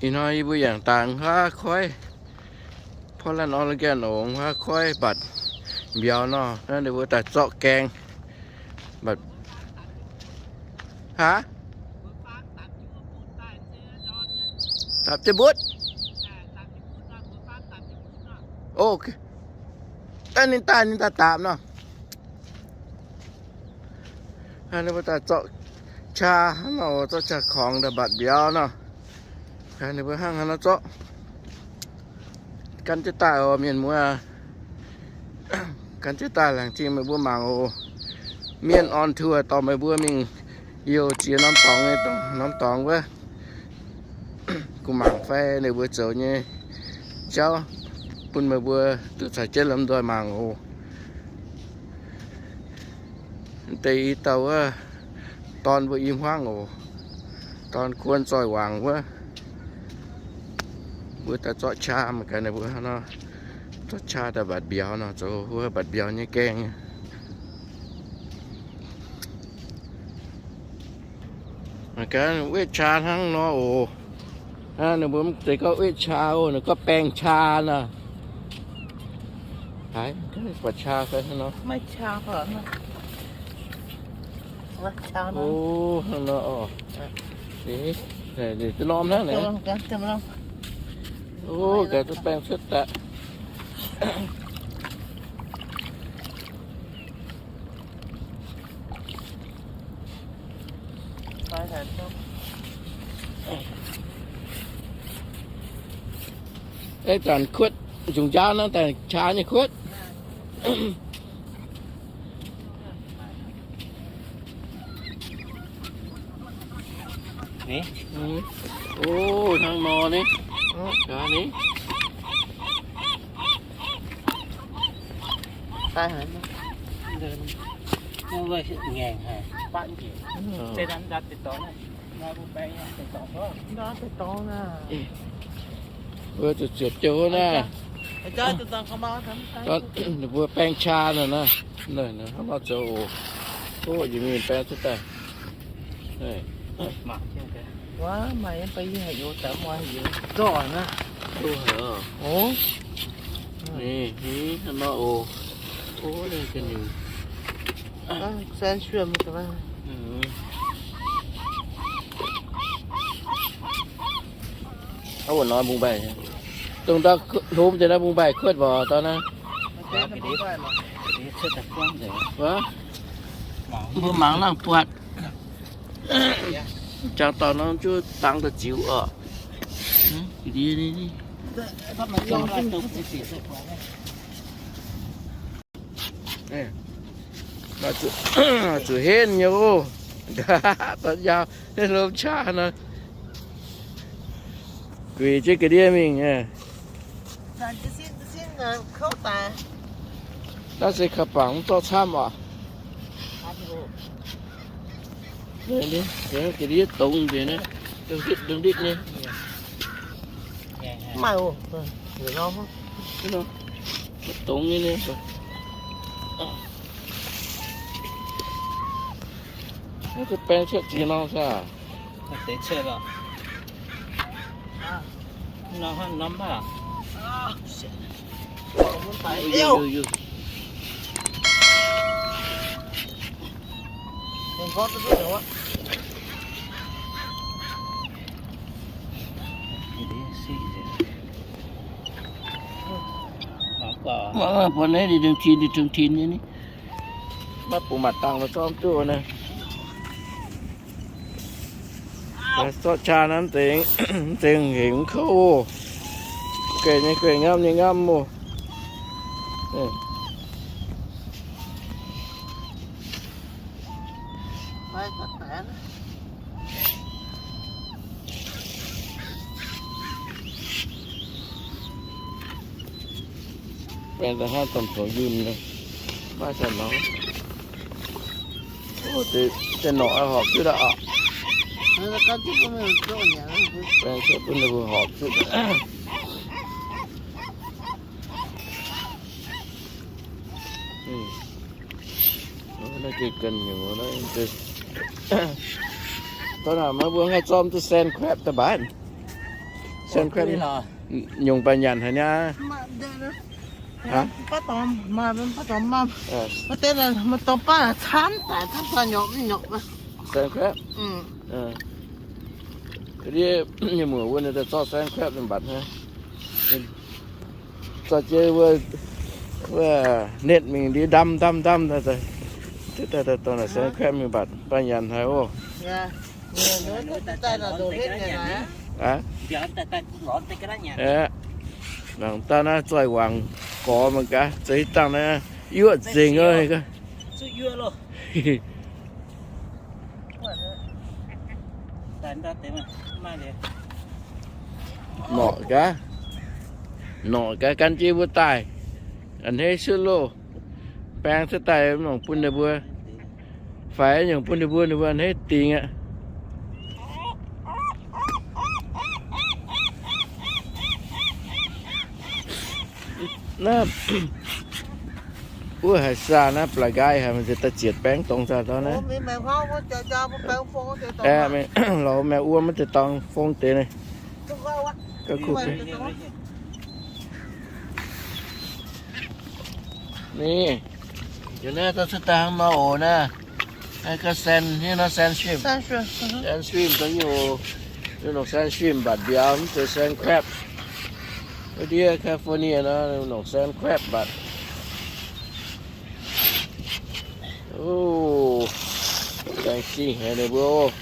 Ih hnoi yie mbuo yangh daaih huaav koiv, Portland, Oregon oc, huaav koiv mbatc mbiauz nor, naaiv ninh mbuo daaih zorqv gaeng mbatc. Haa? Dapc jienv mbutv? O, daaih ninh daaih, ninh daaih dapc nor. Ninh mbuo daaih zorqv qaa nor, zorqv qaa korngx daaih mbatc mbiauz nor. Ninh mbuo hnangv haaix nor zorqv. Gan jienv daaih oc, mienh muoz. Gan jienv daaih laengz zingh meih mbuo mangc oc. Mienh on tour dorh meih mbuo mingh youh ziex norm dorngx nyei, norm dorngx wuov. Gunv mangc fai ninh mbuo zoux nyei jauv bun meih mbuo duqv caux jienv lomh nzoih mangc oc. Deix i dauh wuov dorn mbuo i hmuangv oc. Dorn kuon zoih wangc wuov. Mbuo daaih zorqv qaa mangc gaax ninh mbuo nor, zorqv qaa daaih mbatc mbiauz nor, zoux wuov mbatc mbiauz nyei gaeng. Mangc gaax, wetv qaa hnangv nor oc. Ninh mbuo mv zeiz gorngv wetv qaa oc, ninh gorngv baeng qaa nor. Haiz, buatc qaa fai hnangv nor? Maiv qaa oc. O, hnangv nor oc. Ninh, ninh norm hnangv naaiv. O, gaax duqv baeng cuotv daaih. Eix zanc kuotv nzungh njaaux naaiv daaih qaa nyei kuotv. O, hnangv nor ni. Gaax ni. Wuov zuqc ziepc jouv naaiv. Ninh mbuo baeng qaa nor naaiv. Hnangv nor zoux oc. O, yie mingh baeng cuotv daaih. Wuov nor mbungv mbaih, dongh ndau hlomv deix naaiv mbungh mbaih kuotv mbuo dorh naaiv. Mbuo mangc nangh buatc. Jangx dauh nor juv dangx da'ziux oc. Zuqc henv nyei oc. Da'nyaau lomh qaa nor, gueic jienv ga'ndiev mingh. Naaiv se ka'bangc mv zorqv camv oc. Ga'ndiev dongz nzengc naaiv, dongh nditv dongh nditv nyei. Dongz nyei. Naaiv se baeng cuotv ziex norm saah? Mangc buatc naaiv, ninh dongh tin, ninh dongh tin nyei ni. Maiv bungx maac dangh lorz zormv duqv naaiv. Zorqv qaa naaiv mv zeiz, mv zeiz hengx kouv oc. Gueic nyei gueic, ngamv nyei ngamv oc. Baeng da'hnangv domh tongx yunh nor, maiv zanc nor. O, deix norqc horpc duqv daaih oc. Baeng cuotv bun ninh mbuo horpc duqv. Naaiv gengh ganh nyungc naaiv. Taux naaic maiv mbuo haih zormv duqv sand crab daaih mbaaiv. Sand crab nyungc baac nyanc haic niaa. Aa, sand crab. Ndiev nyei muoc wuov ninh daaih zorqv sand crab mingh mbatc hnangv. Zorqv jienv wuov, wuov netv mingh ndiev ndamv ndamv ndamv daaih, daaih dorh naaic sand crab mingh mbatc, baac nyanc haic oc. Mangc daaih naaiv zoih wangc gorx mangc gaax, zoux hitv dangh naaiv yuoqv nzengc oc. Norqc gaax, norqc gaax gan jienv mbuo daaih. A'hneiv cuotv loh, baeng cuotv daaih mv nongc bun ninh mbuo, fai nyungc bun ninh mbuo, ninh mbuo a'hneiv dingx aqv. Naaiv wuov haaix saah naaiv, blaaix nqaai haic, maiv zeiz daaih zietc baeng dongh zaah dau naaiv. Aeqv, lorz maengx wuom maiv zeiz dorngx fong deix naaiv. Ni, yie naaiv daaih cuotv daaih hnangv nor oc naaiv. Naaiv ga'sand, naaiv nor sand shrimp. Sand shrimp dongh nyungc, nongc sand shrimp mbatc mbiauz, mv zeiz sand crab. Wuov ndiev California nor nongc sand crab mbatc. O, laengz zingh haic ninh mbuo oc.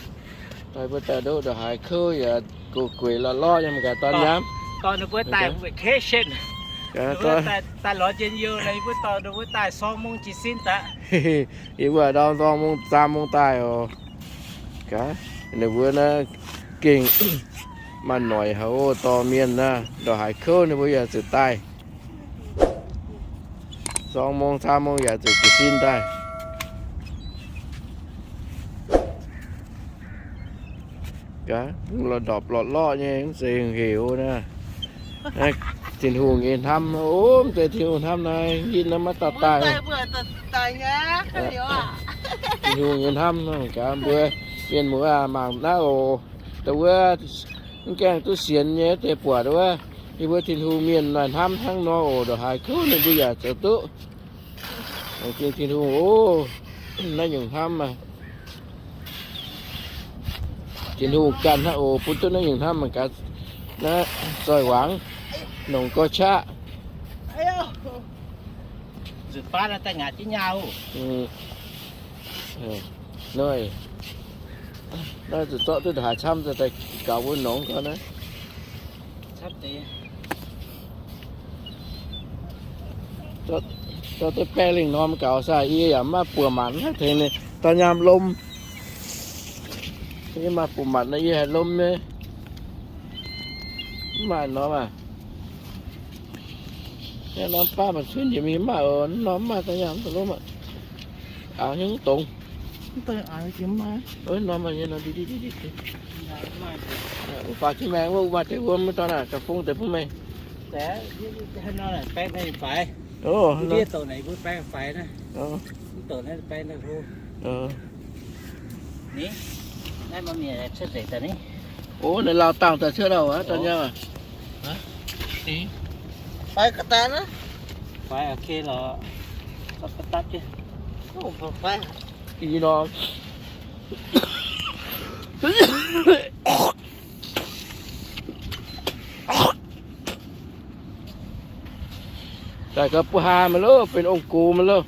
Daaih mbuo daaih ndoqv ndongc haaix kouv yaac gox gueic lorqc lorqc nyei mangc gaax dorn nyaamv. Dorh ninh mbuo daaih vacation, daaih lorz njien-youh lorqc, yie mbuo dorh ninh mbuo daaih sorng mungv jiez sin daaih. Yie mbuo ndorm sorng mungv zaam mungv daaih oc. Gaax, ninh mbuo naaiv gengh maaih noic haic oc, dorh mienh naaiv ndongc haaix kouv ninh mbuo yaac zuqc daaih. Sorng mungv zaam mungv yaac zuqc jiez sin daaih. Gaax, lorh ndorpc lorh lorh nyei, mv zeiz heuc naaiv. Naaiv Tin-Hungh nyei hnamv, o, mv zeiz Tin-Hungh hnamv naaiv, yinh naaiv maiv dauh daaih. Tin-Hungh nyei hnamv gaax mbuo mienh muoz aac, mangc naaiv oc. Da'wuov mv gaengh duqv sienx nyei deix buatc wuov, yie mbuo Tin-Hungh mienh maaih hnamv hnangv nor oc, ndongc haaix kouv ninh mbuo yaac zoux duqv. Laengz zingh Tin-Hungh oc. Naaiv nyungc hnamv aac, Tin-Hungh ganh hnangv oc, bun duqv naaiv nyungc hnamv mangc gaax. Naaiv zoih wangc, nongc gorx-qaqv. Nzuqc baav naaiv daaih ngaatc jienv nyaah oc. Naaiv zuqc zorqv duqv ndongc haaix camv daaih gaux mbuo nongx gorn naaiv. Zorqv duqv baeqv lingh norm gaux saah, yie yaac maiv buoz-maatc haih tengx ninh. Da'nyaam lom, yie maaih buoz-maatc naaiv yie haiz lom nyei. Mv maaih norm aac. Naaiv norm baav maaih cuotv njiec mingh mv maaih oc, norm mv maaih da'nyaam mv dungx lomh aqv. Aengx nyei mv dongz. Norm maaih nyei nor, wuov faaux jienv maengx wuov, maaih deix wuom mv dorn aac, ga'fong deix bun meih. O, naaiv lauh dangh daaih cuotv lauh aqv, dorn nyei aac. Faix ga'daaih naaiv. Faix oc, lorqc. Faix. Ih nor. Daaih ga'buo haa maiv loh, benx ong-gox maiv loh.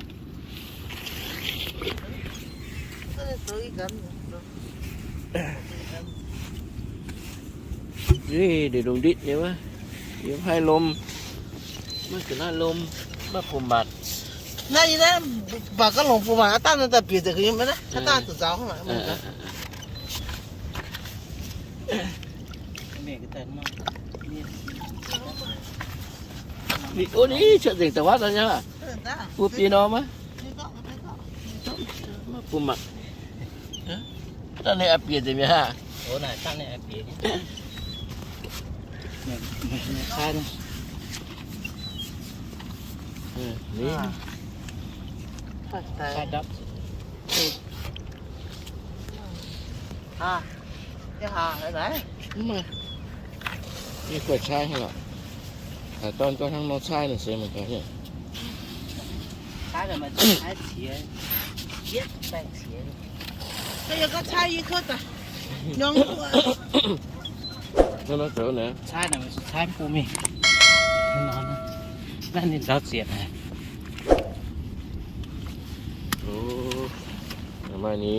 Ih, ndeic ndongc nditv nyei wuov. Yie mv haih lom. Maiv zuqc naaiv lom, maiv buoz-maatc. Naaiv yie naaiv mbatc gaax longc buoz-maatc, aav dangh naaiv daaih bieqc nzengc nyei maiv naaiv, aav dangh zuqc nzaaux hnangv naaic. Cuotv nzengc da'wuov daaih nyei, buo biei norm aqv. Maiv buoz-maatc. Dangh ninh a'bieqc nzengc mi'aqv. Yie guaih caaiv hnangv lorqc. Haaix dauh gorngv hnangv nor caaiv naaic se mangc gaax. Caaiv naaic maaih caaiv qiex, yietv baengh qiex. Caaiv yie gorngv caaiv yie kouv daaih. Nyorng duqv. Nor nor zoux naaic. Caaiv naaic maaih caaiv bung mingh. Naaiv ninh nzauv zietc haic. Maaih ninh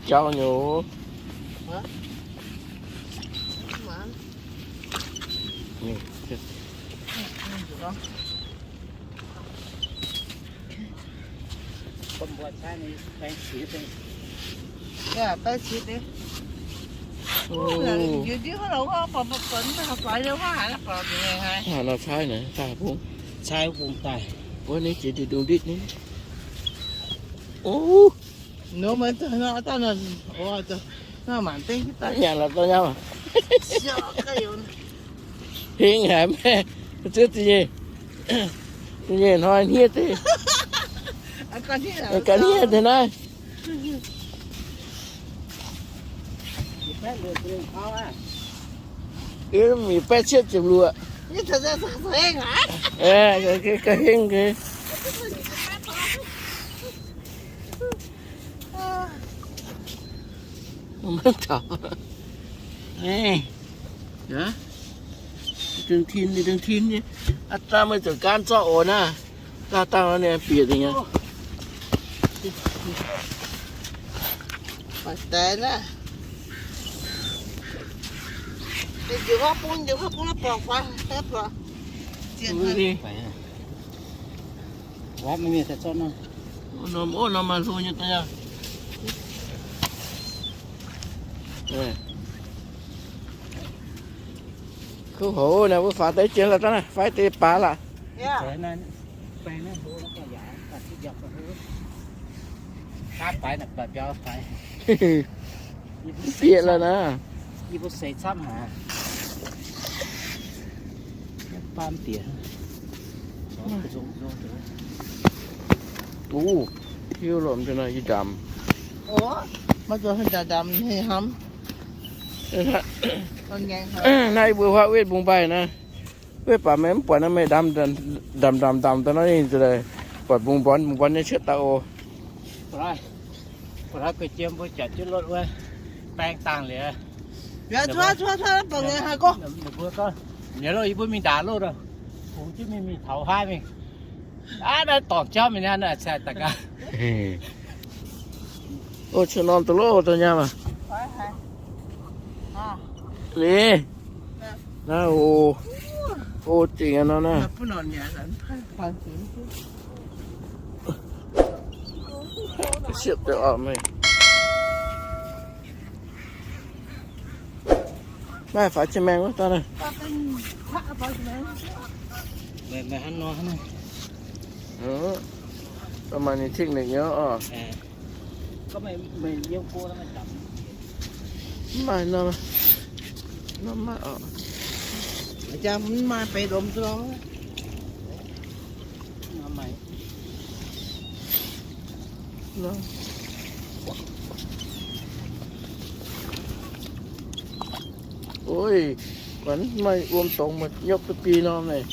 jauv nyei. Hnangv nor caaiv naaic, daaih bung. Caaiv bung daaih. Wuov naaiv jiex nditv ndongc nditv nyei. Nyanc lorz daaih nyei maah. Hingh haic maiv, zuov ziex nyei, ziex nyei hnoi hniev deix, ga'hniev deix naaiv. Yie mingh baeqv cietv ziepc luoqc. Ga'hingh. Maiv taux. Dingh tin, dingh tin nyei. Aa, dangh meih zoux gaanv zorqv oc naaiv. Dangh, dangh nor ninh bieqc dingc nyei. Deix naaiv. Njiec huaav bung, njiec huaav bung naaiv borqc faaux, borqc. Wuov norm, wuov norm maaih hlo nyei daaih. Kuv houv naaic mbuo faaux deix jiex la'dangh naaiv, faix deix baaix la'h. Bieqc la'naaiv. Uv, hiuv lomh ndamv. Naaiv yie mbuo huaav wetv mbungv mbaih naaiv. Wetv baac meih mv buatc naaiv, meih ndamv ndamv ndamv daaih nor ninh ziouc buatc mbungv mbuonx, mbungv mbuonx nyei cuotv daaih oc. Liuz, yie mbuo mingh ndaangc lotv, kungx jienv mingh mingh taux haav mingh. Aav, naaiv dorngc jauv mingh naaiv, naaiv cai daaih gaax. Oc, cuotv norm da'lov da'nyaam aac. Liuz, naaiv oc, oc, dingc nor naaiv. Siepv deix orqc meih. Maaih faaux jiex maengx wuov dauh naaiv. Maaih ninh technique nyei oc. Mv maaih norm, norm maiv oc. Mv maaih beix lomz duqv lorqc. Oi, mv maaih wuom dongz maaih nyopv duqv biei norm naaic.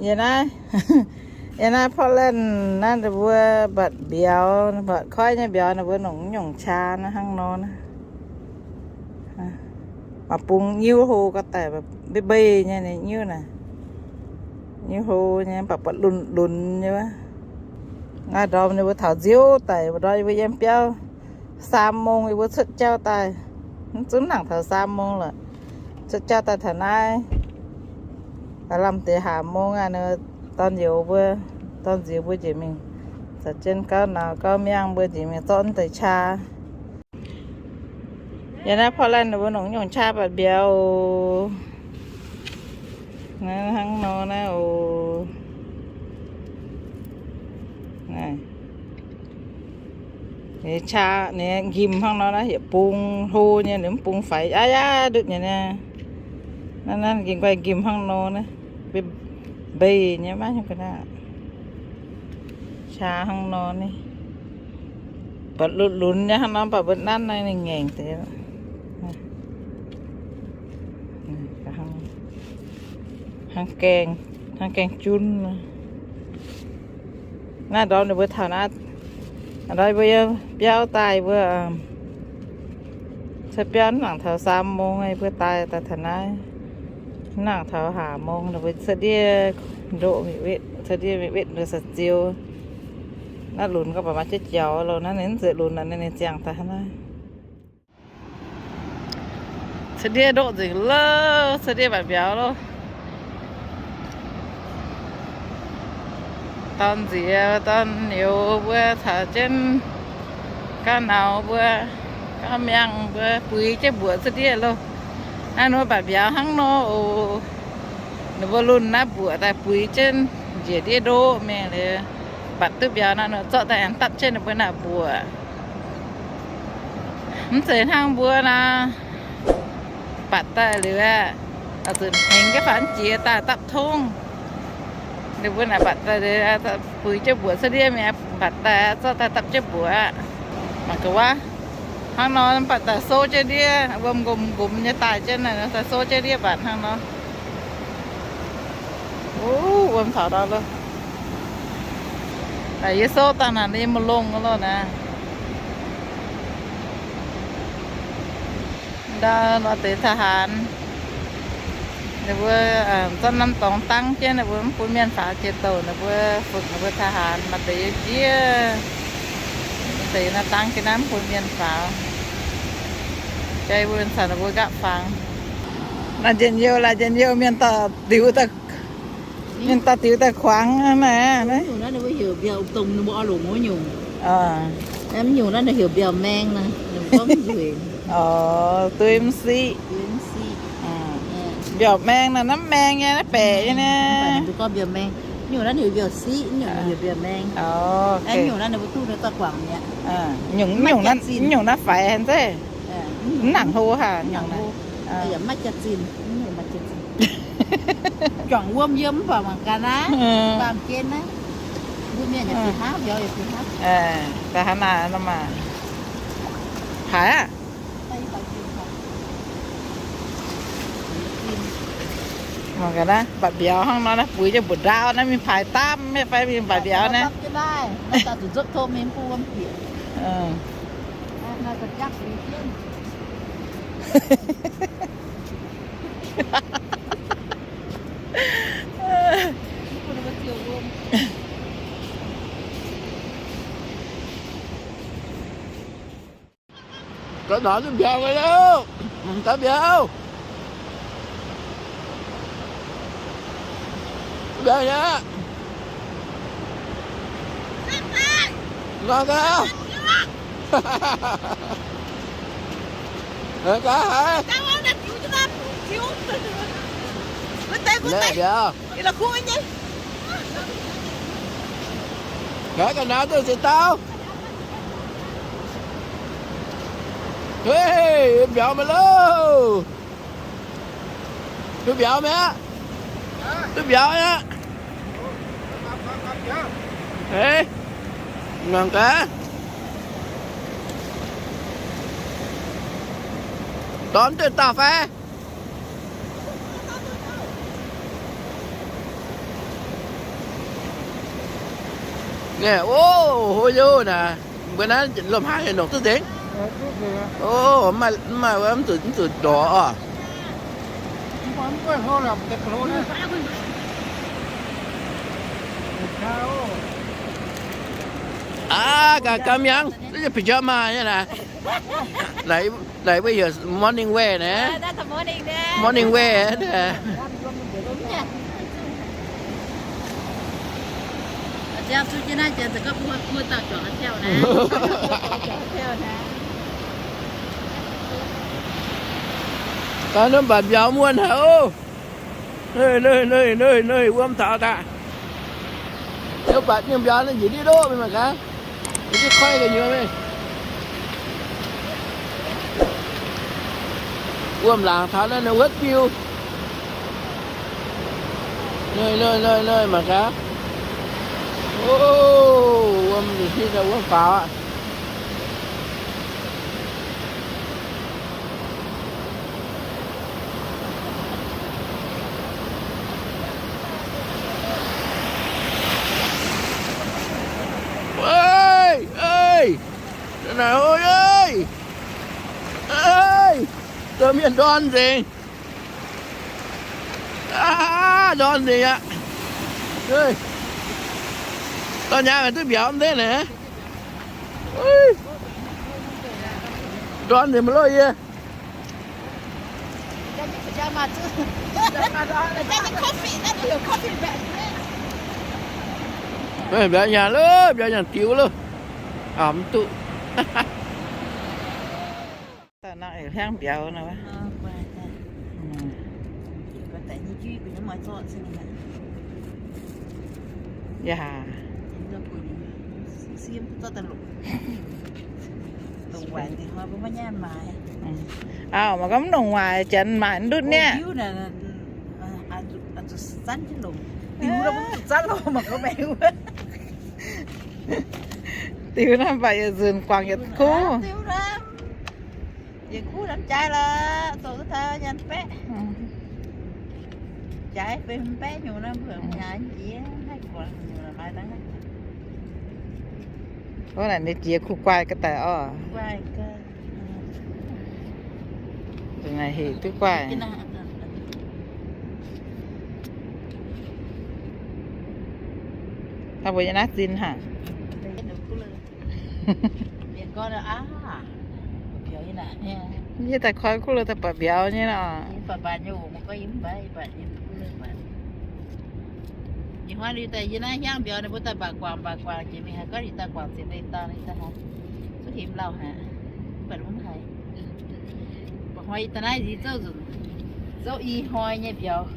Yie naaiv, yie naaiv Portland naaiv ninh mbuo mbatc mbiauz, mbatc koiv nyei mbiauz, ninh mbuo nongc nyungc qaa naaiv hnangv nor naaiv. Mv bung nyiuv hlo ga'daic, mbei mbei nyei ninh nyiuv naaic. Nyiuv hlo nyei, mv baac buatc lunx lunx nyei wuov. Naaiv ndorm ninh mbuo taux nziouv daic, ndorm yie mbuo yiem biauv สามโมง yie mbuo cuotv jauv daaih. Mv zungv nangc taux สามโมง lorqc. Cuotv jauv daaih taux naaiv, lamh deix ห้าโมง aqv, dorn-youz mbuo, dorn-nziex mbuo njiec mingh caux jienv gauv nauz gauv miangh mbuo njiec mingh zorqv deix qaa. Yie naaiv Portland ninh mbuo nongc nyungc qaa mbatc mbiauz oc. Naaiv hnangv nor naaiv oc. Naaiv. Ninh qaqv ninh nqimh hnangv nor naaiv, yietc bung hlo nyei, ninh mv bung faix aqv, aqv ndutv nyei naaiv. Naaiv, naaiv nqimh guai nqimh hnangv nor naaiv, mbeix nyei maiv hiuv ga'naaiv. Qaqv hnangv nor naaiv, baac lunx lunx nyei hnangv nor, baac mbuo nanv naaiv ninh ngaengc deix. Hnangv gaeng, hnangv gaeng junv. Naaiv ndorm ninh mbuo taux naaiv, ndorm mbuo yiem biauv daaih mbuo, cuotv biauv mv nangc taux สามโมง mbuo daaih, daaih taux naaiv mv nangc taux ห้าโมง ninh mbuo cuotv ndiev ndoqv mingh wetv, cuotv ndiev mingh wetv nduov saa-ziou. Naaiv lunx gau baac maaih jienv jaux loh, naaiv ninh mv zeiz lunx naaiv, ninh ziangh daaih hnangv naaiv. Cuotv ndiev ndoqv nzengc loh, cuotv ndiev mbatc mbiauz loh. Dorn-nziex dorn-youz mbuo caux jienv ga'nauz mbuo, ga'miangh mbuo buix jienv mbuoqc cuotv ndiev loh. Naaiv ninh mbuo mbatc mbiauz hnangv nor oc. Ninh mbuo lunx naaiv mbuoqc daaih buix jienv njiec ndiev ndoqv mingh liuz, mbatc duqv mbiauz naaiv ninh zorqv daaih aengx dapv jienv ninh mbuo naaiv mbuoqc. Mv zeiz hnangv mbuo naaiv, mbatc daaih liuz aeqv, zuqc hengx jienv faaux jiex daaih dapv tongv. Ninh mbuo naaic mbatc daaih buix jienv mbuoqc cuotv ndiev mingh, mbatc daaih zorqv daaih dapv jienv mbuoqc aqv. Mangc gaax wuov, hnangv nor mbatc daaih souv jienv ndiev, wuom nqomz nqomz nyei daaih jienv, daaih souv jienv ndiev mbatc hnangv nor. Wuom taux ndau loh. Naaic yie souv dangh naaic yie maiv longh loh naaiv. Ndau nor deix ทหาร, ninh mbuo zorqv norm dorngx dangv jienv, ninh mbuo mv bun mienh faaux jiex douc, ninh mbuo fungx ninh mbuo ทหาร maaih deix yiem jiex, maaih deix naaiv dangv jienv naaiv mv bun mienh faaux. Jai mbuo mienh caux ninh mbuo nqaapv fangx. Naaiv njien-youh, laaic njien-youh mienh daaih diux daaih, mienh daaih diux daaih kuangx naaiv. Nyungc naaiv ninh mbuo heuc mbiauz dongh ninh mbuo oix longc wuov nyungc. Mv nyungc naaiv ninh heuc mbiauz maeng naaiv, ninh mbuo gorngv nzueic. Dueiv mv siqv. Mbiauz maeng naaiv, naaiv maeng nyei, naaiv baeqc nyei naaiv. Ninh mbuo gorngv mbiauz maeng. Nyungc naaiv ninh heuc mbiauz siqv, nyungc naaiv heuc mbiauz maeng. Nyungc naaiv ninh mbuo duqv ninh daaih guangc mi'aqv. Nyungc naaiv faix haic nzeiv. Mv nangc hlo haic nyungc naaiv. Yaac maiv jaax-zinh, mv nyungc maaih jaax-zinh. Juangc wuom yiem mv baac mangc gaax naaiv, baamh gen naaiv. Mbuo mienh yaac fih hnangv, mbiauz yaac fih hnangv. Daaih hnangv naaiv nor maah. Haiz aqv. Mangc gaax naaiv, mbatc mbiauz hnangv nor naaiv, buix jienv mbuoqc ndaauv naaiv mingh paaix dapv, maiv fai mingh mbatc mbiauz naaiv. Ga'naaiv duqv mbiauz mingh loh. Ga'mbiauz, mbiauz nyei aqv. Nor gaax. Nor gaax haiz. Laeqv mbiauz. Gaax ga'naaiv duqv ziex dauh. Hei, mbiauz mingh loh. Duqv mbiauz mi'aqv. Duqv mbiauz mi'aqv. Hei, mangc gaax. Dorn duqv dauh fai? Naaiv, o, hlo youh naaic. Mbuo naaiv lomh haaix longc duqv nzengc. O, mv maaih, mv maaih, mv zuqc, mv zuqc ndorx oc. Aav, gaax gam mi'aqv, zuqc pyjama nyei naaic. Naaic mbuo heuc morning wear naaic. Morning wear. Gaax, mbatc mbiauz muonh haic oc. Nøih, nøih, nøih, nøih, wuom taux daaih. Yie mbatc nyei mbiauz naaiv njiec ndiev ndoqv mingh mangc gaax. Yie duqv koiv gu'nyuoz mingh. Wuom laangz taux naaiv wuov diuh. Mangc gaax. O, wuom hitv wuov faaux aqv. Oi, oi, naaic, oi, oi, oi, zoux mienh ndorn nzengc. Aa, ndorn nzengc aqv. Dorn nyaah duqv mbiauz deix naaic. Ndorn nzengc maiv loh yie. Mbiauz nyanc loh, mbiauz nyanc diux loh. Mv duqv. Dauh nangh eix hliangv mbiauz nor. Yaac. Auv, mangc gaax mv nongc waaic, janx maaic ndutv niaa. Diux naaiv mv baac yietc nzunc guangc yietc kuv. Yietc kuv hnamv jaaix lorqc, zoux duqv taux nyanc baeqv. Jaaix benx baeqv nyungc nor, mbuo hnyangx jiex haih guangc nyungc lorqc, maaih dangh. Wuov naaic ninh jiex kuv guaaih ga'daic orqc. Naaic hec duqv guaaih. Hnangv mbuo yie naaiv zinh haic. Yie daaih koi kuv lo daaih buatc mbiauz nyei nor. Ih hnoi liuz daaih yie naaiv hiaangv mbiauz ninh mbuo daaih mbatc guangc mbatc guangc jiex mingh haiz gorngv ninh daaih guangc ziepc leih dauh ninh daaih haiz zuqc himx lauh haic, mv baac mv haiz. Mba'hnoi yie daaih naaiv nziex zouv nzunc, zouv i hnoi nyei mbiauz.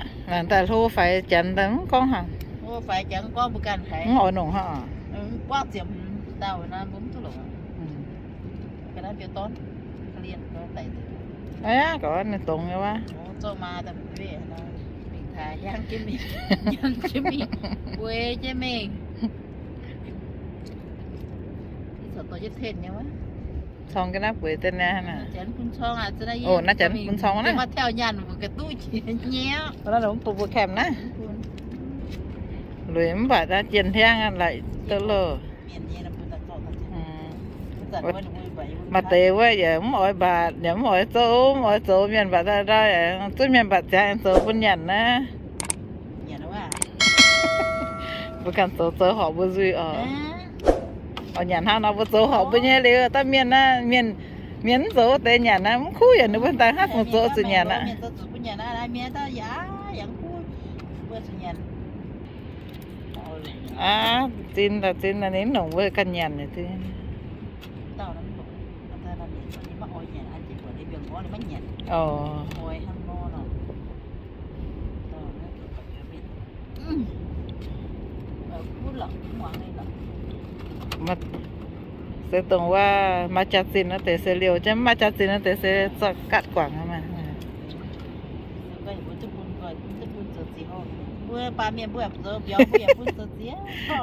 Daaih hlo faix janx daaih mv gorngv haic. Hlo faix janx mv gorngv mbuo ganh haiz. Mv oix nongc hnangv. Mv buangv ziepc hmz dauh nor mbuo mv duqv longc. Ga'naaiv biou dorn, gorngv ninh dongz nyei wuov. Mingh taaix hiaangv jienv mingh, nyanc jienv mingh, bueix jienv mingh. Cong ga'naaiv bueix deix naaiv. Naaiv janx bun cong naaiv. Naaiv mbuo bun camp naaiv. Lueic mv baac naaiv jienh hiaangv laic duqv loh. Maaih deix wuov yaac mv oix mbatc, yaac mv oix zoux, mv oix zoux mienh mbatc daaih ndau, zuov mienh mbatc ziangx aengx zoux bun nyanc naaiv. Mbuo ganh zoux zoux horpc mbuo nzuih oc. Oix nyanc hnangv nor mbuo zoux horpc mbuo nyei liuz, daaih mienh naaiv, mienh, mienh mv zoux wuov deix nyanc naaiv mv kuv yaac ninh mbuo daaih hnangv fungc zoux zuqc nyanc aqv. Aav, zinh daaih zinh daaih ninh nongc mbuo ganh nyanc. Oc. Se dongh wuov maaih jaax-zinh wuov deix se liouh jienv, mv maaih jaax-zinh wuov deix se zorqv gaatv guangc maah.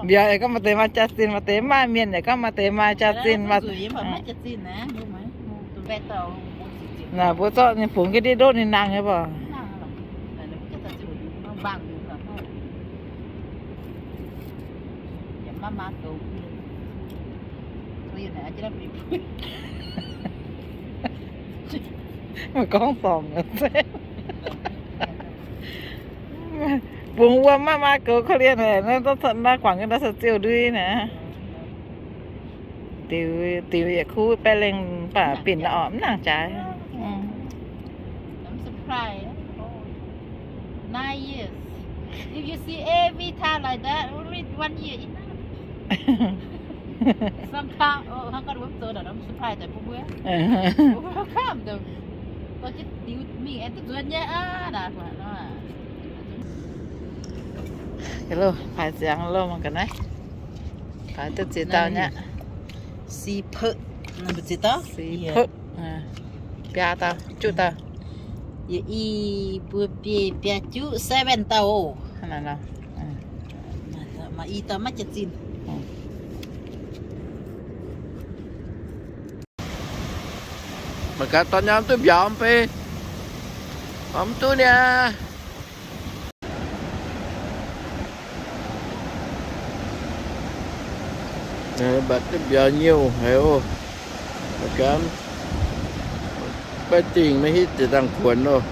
Mbiauz yaac gorngv maaih deix maaih jaax-zinh, maaih deix mv maaih mienh yaac gorngv maaih deix maaih jaax-zinh. Naaic mbuo zorqv ninh bungx ga'ndiev ndoqv ninh nangh nyei mbuo. Meih gorngv dorngc. Bungx wuom maiv maaih goux korv-lienh naaiv, naaiv guangc ga'naaiv se ziouv ndui naaic. Diuc, diuc yietc kuv baeqv lengh mv baac binc orqc, mv nangc jaaix. Nine years. If you see every time like that, only one year enough. Sometimes, oh, hnangv gorngv mbuo mv zoux naaic, norm surprise daaih bun mbuo. Welcome daaih. Dorh jienv diuc mingh aengx duqv nzuonx nyei aqv naaic. Hello, paaix ziangx loh mangc ga'naaiv. Paaix duqv ziex dauh nyei aqv. Si peuv, si peuv. Biaa dauh, juqv dauh. Yie i buo biei biaa juqv seven dauh oc. Maaih i dauh maiv jiex zinh. Mangc gaax dorn nyam duqv mbiauz mv bei. Mv duqv niaa. Mbatc duqv mbiauz nyouh haic oc. Mangc gaax, maiv dingh maiv hitv deix dangh kuonx oc.